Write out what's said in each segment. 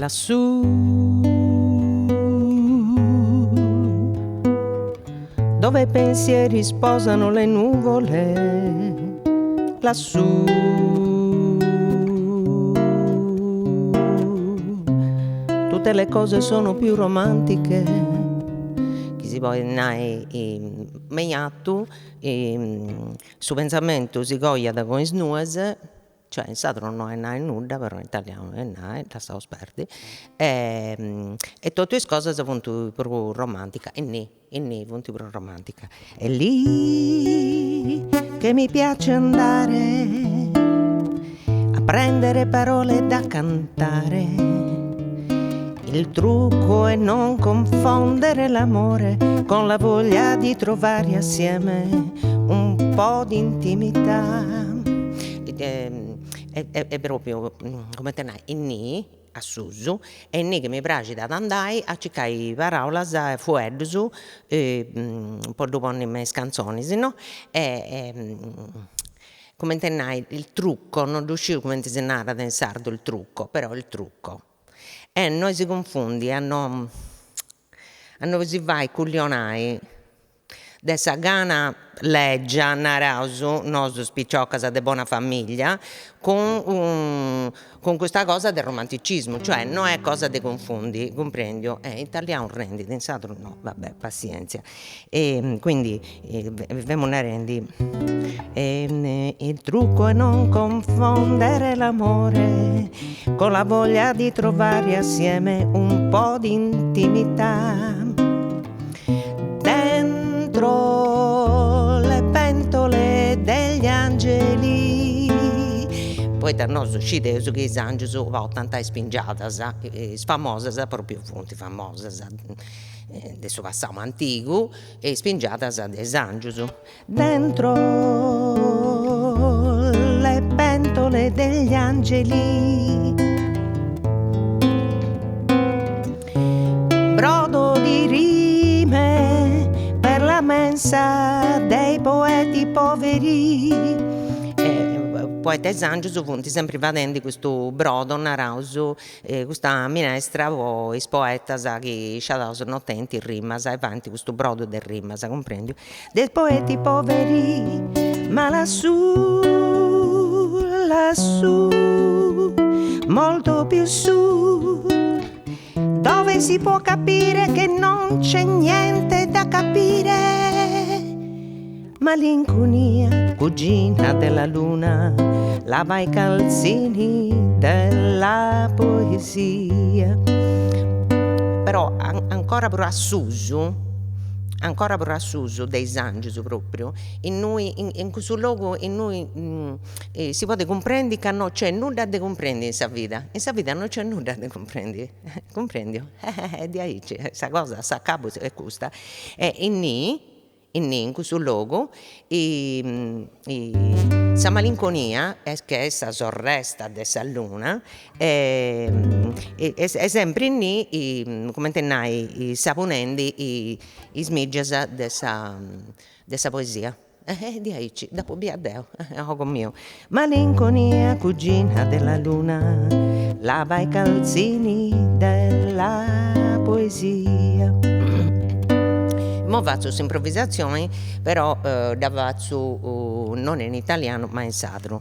Lassù dove i pensieri sposano le nuvole lassù tutte le cose sono più romantiche chi si podit nai meiatu su pentzamentu si cojat cun is nues Cioè in sardu no est nai nudda, però in italianu est nai, lassaus perdi, e totu is cosas funt prus romanticas, innì, innì funt prus romanticas. È lì che mi piace andare a prendere parole da cantare, il trucco è non confondere l'amore con la voglia di trovare assieme un po' di intimità. Est propriu, cumenti a nai, innì a susu, est innì chi mi praxit a andai a circai paraulas e fueddus po ddu ponni me is cantzonis no e cumenti a nai, il trucco, non ddu sciu cumenti si narat in sardu il trucco, però il trucco est no si cunfundi a no a no si fai cullionai de sa gana lègia, naraus, nosus piciocas de bona familia, cun cun custa cosa de romanticismu, cioè no est cosa de cunfundi, cumprendiu, e in italianu rendit, in sardu no, va bè, passienzia. E quindi femu narendi il trucco è non confondere l'amore con la voglia di trovare assieme un po' di intimità Dentro le pentole degli angeli Poita nosu scideus chi is angius portant is pingiadas, is famosas propriu funt famosas de su passau antigu, is pingiadas de is angius. Dentro le pentole degli angeli Brodo di rime per la mensa dei poeti poveri Poita is angius funt sempri fadendi custu brodo, naraus, custa minestra po is poetas chi sciadaus no tenint rimas e faint custu brodu de rimas, cumprendiu? Dei poeti poveri ma lassù, lassù, molto più su dove si può capire che non c'è niente da capire Malinconia, cugina della luna, lava i calzini della poesia. Però ancora prus a susu, ancora prus a susu de is angius propriu, innui in cussu logu innui si podit cumprendi ca no nc'est nudda de cumprendi in sa vida, in sa vida no nc'est nudda de cumprendi, cumprendiu? Est diaici, sa cosa, s'acabu est custa. E innì Innì, in cussu logu, sa malinconia, chi est sa sorresta de sa luna, est sempri innì, cumenti nai, sabunendi is mìgias de sa de sa poesia. E diaici, dd'apu bia deu, a ogus mius. Malinconia, cugina della luna, lava i calzini della poesia. Imoi fatzu s'improvisatzioni, però dda fatzu non in italianu ma in sardu.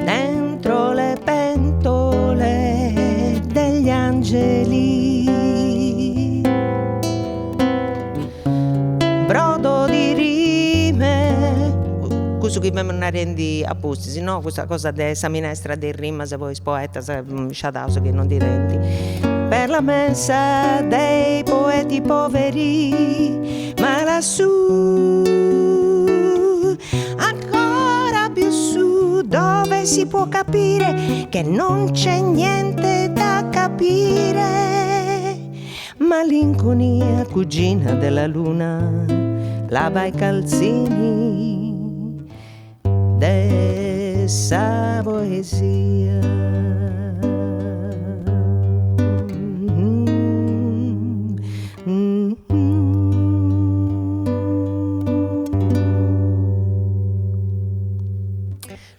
Dentro le pentole degli angeli Brodo di rime Cussu chi femu narendi a pustis, no, custa cosa de sa minestra de is rimas po is poetas sciadaus chi non ndi tenint. Per la mensa dei poeti poveri ma lassù. che si può capire che non c'è niente da capire. Malinconia, cugina della luna, lava i calzini de sa poesia.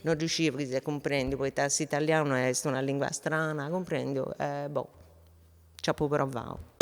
No ddu sciu chi s'est cumprendiu poita s'italianu est una lingua strana, cumprendiu, boh, nc'apu provau.